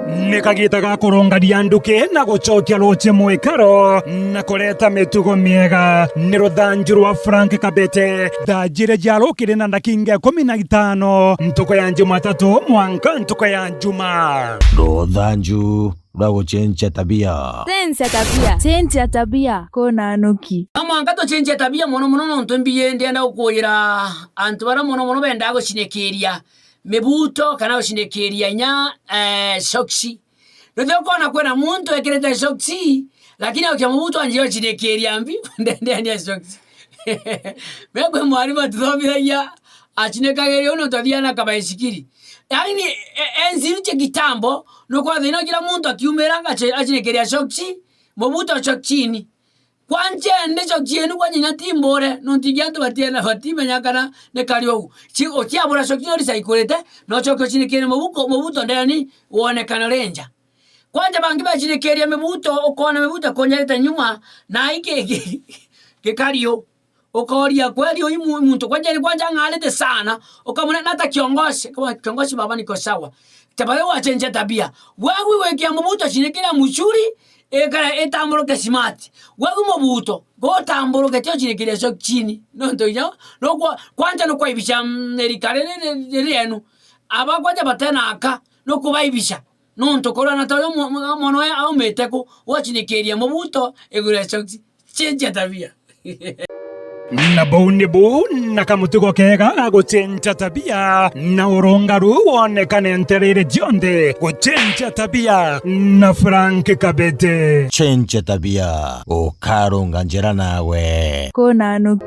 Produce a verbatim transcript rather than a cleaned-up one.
Ni kagiita ga kurungania nduki na gucokia ruuji mwikaro na kureta mitugo miega. Ni ruthanju rwa Frank Kabete. Thaa jiiri cia rukiri na ndakinga ikumi na itano, ntuku ya Jumatatu mwanka ntuku ya Juma. Ruthanju rwa gucenjia tabia. Cenjia tabia. Cenjia tabia. Kuna nuki. No mwanka tucenjie tabia mono mono, nontu mbiji ndienda gukuujira antu baria mono mono bendaa gucinikiiria mibuto kana gucinikiiria inya, eh, socks. Nithiukwona kwina muntu ekirite socks, lakini aukia mubuto anjia gucinikiiria mbi ndendeni ya socks. Me kwi mwarimu atuthomithagia acinikagiria uu nontu athiaga na kabaisikiri. Yaani, e-, enzi iu cia kitambo, nukwona thina kila muntu akiumira agaci-, acinikiiria socks, mubuto socksini. Kwanja indi socks ienu kwanja inya ti mbure, nontu ingi antu batiena, batimenya kana ni kari uu. Ci-, uciabura socks no recyclite, na ucoke ucinikiirie mubuko, mubuto ndeni, wonekane uri nja. Kwanja bangi bacinikiiria mibuto, ukoona mibuto ikunjarite nyuma, na ai ki-, ki-, gikari uu. Ukooria, kweli uyu mu-, muntu kwanja ni kwanja ang'arite sana, ukamwira, "Nata kiongozi?" Akamwira, "Kiongozi baba niko sawa." Taba riu wacenjia tabia. Wewe wikia mubuto cinikiiria mucuri, ikare itamburuke smart. Wewe mubuto, gutamburuke tio cinikiiria cio chini. Nontu inya, nukwa-, kwanja nukwaibisha, mm, irika riri, riri, riri rienu. Aba kwanja batena aka, nukubaibisha. Nontu kurana ta uyu mwa-, mwa-, mwana uyu aumite ku, wacinikiiria mubuto, iguru ya socks. Cenjia tabia. Na buu nibu na kamutugo keega ga gucenjia tabia, na urungaru wonekane ntereere cionthe. Gucenjia tabia na Frank Kabete. Cenjia tabia, ukarunga njira nawe. Kuna nuki.